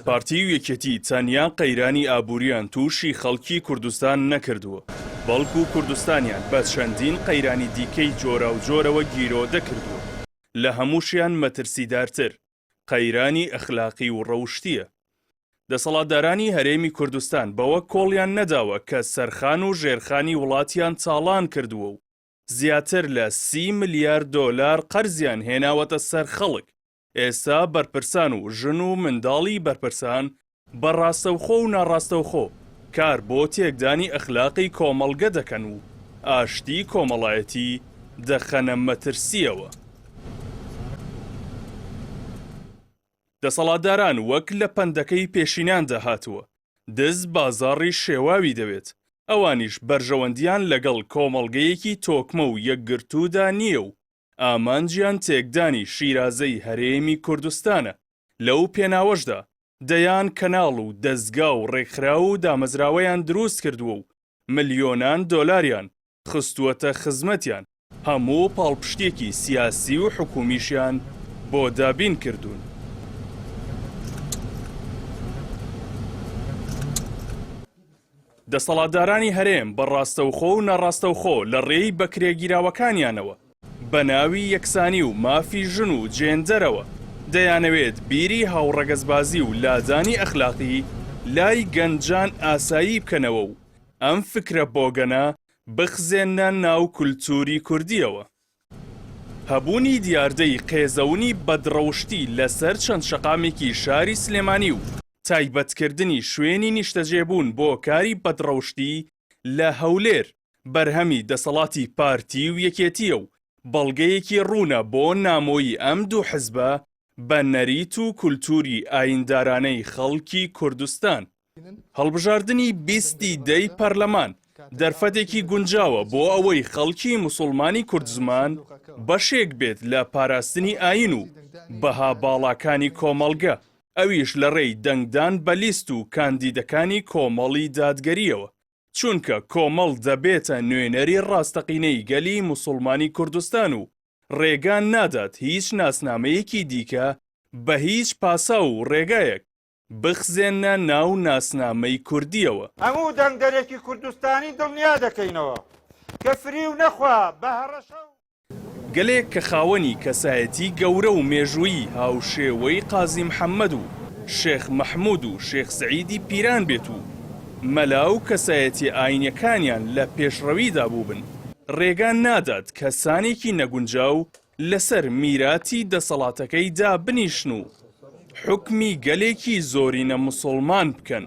پارتی و یەکێتی تەنیا قەیرانی ئابووریان تووشی خەڵکی کوردستان نەکردووە، بەڵکو کوردستانیان بە چەندین قەیرانی دیکەی جۆراوجۆرەوە گیرۆدە کردووە، لە هەمووشیان مەترسیدارتر قەیرانی ئەخلاقی و ڕەوشتییە. دەسەڵاتدارانی هەرێمی کوردستان بەوە کۆڵیان نەداوە کە سەرخان و ژێرخانی وڵاتیان تاڵان کردووە و زیاتر لە سی ملیار دۆلار قەرزیان هێناوەتە سەر خەڵک، ئێستا بەرپرسان و ژن و منداڵی بەرپرسان بە ڕاستەوخۆ و ناڕاستەوخۆ کار بۆ تێکدانی ئەخلاقی کۆمەڵگە دەکەن و ئاشتی کۆمەڵایەتی دەخەنە مەترسییەوە. دەسەڵاتداران وەک لە پەندەکەی پێشیناندا هاتووە، دز بازاڕی شێواوی دەوێت، ئەوانیش بەرژەوەندییان لەگەڵ کۆمەڵگەیەکی تۆکمە و یەکگرتوودا نییە و ئامانجیان تێکدانی شیرازەی هەرێمی کوردستانە، لەو پێناوەشدا دەیان کەناڵ و دەزگا و ڕێکخراو و دامەزراوەیان دروست کردووە و ملیۆنان دۆلاریان خستووەتە خزمەتیان، هەموو پاڵپشتییەکی سیاسی و حکومیشیان بۆ دابین کردوون. دەسەڵاتدارانی هەرێم بە ڕاستەوخۆ و ناڕاستەوخۆ لە ڕێی بەکرێگیراوەکانیانەوە بە ناوی یەکسانی و مافی ژن و جێندەرەوە دەیانەوێت بیری هاوڕەگەزبازی و لادانی ئەخلاقی لای گەنجان ئاسایی بکەنەوە و ئەم فکرە بۆگەنە بخزێننە ناو کولتووری کوردییەوە. هەبوونی دیاردەی قێزەونی بەدڕەوشتی لەسەر چەند شەقامێکی شاری سلێمانی و تایبەتکردنی شوێنی نیشتەجێبوون بۆ کاری بەدڕەوشتی لە هەولێر بەرهەمی دەسەڵاتی پارتی و یەکێتییە و بەڵگەیەکی ڕوونە بۆ نامۆیی ئەم دوو حزبە بە نەریت و کولتووری ئایندارانەی خەڵکی کوردستان. هەڵبژاردنی 20 ی دەی پەرلەمان دەرفەتێکی گونجاوە بۆ ئەوەی خەڵکی موسوڵمانی کوردزمان بەشێک بێت لە پاراستنی ئایین و بەها باڵاکانی کۆمەڵگە، ئەویش لە ڕێی دەنگدان بە لیست و کاندیدەکانی کۆمەڵی دادگەرییەوە، چونکە کۆمەڵ دەبێتە نوێنەری ڕاستەقینەی گەلی موسوڵمانی کوردستان و ڕێگا نادات هیچ ناسنامەیەکی دیکە بە هیچ پاساو و ڕێگایەک بخزێننە ناو ناسنامەی کوردییەوە. هەموو دەنگدەرێکی کوردستانی دڵنیا دەکەینەوە کە فریو نەخوا بە هەڕەشە و. گەلێک کە خاوەنی کەسایەتی گەورە و مێژوویی هاوشێوەی قازی محەممەد و شێخ مەحموود و شێخ سەعیدی پیران بێت و مەلا و کەسایەتیە ئاینیەکانیان لە پێشڕەویدا بووبن، ڕێگا نادات کەسانێکی نەگونجاو لەسەر میراتی دەسەڵاتەکەی دابنیشن و حوکمی گەلێکی زۆرینە موسوڵمان بکەن.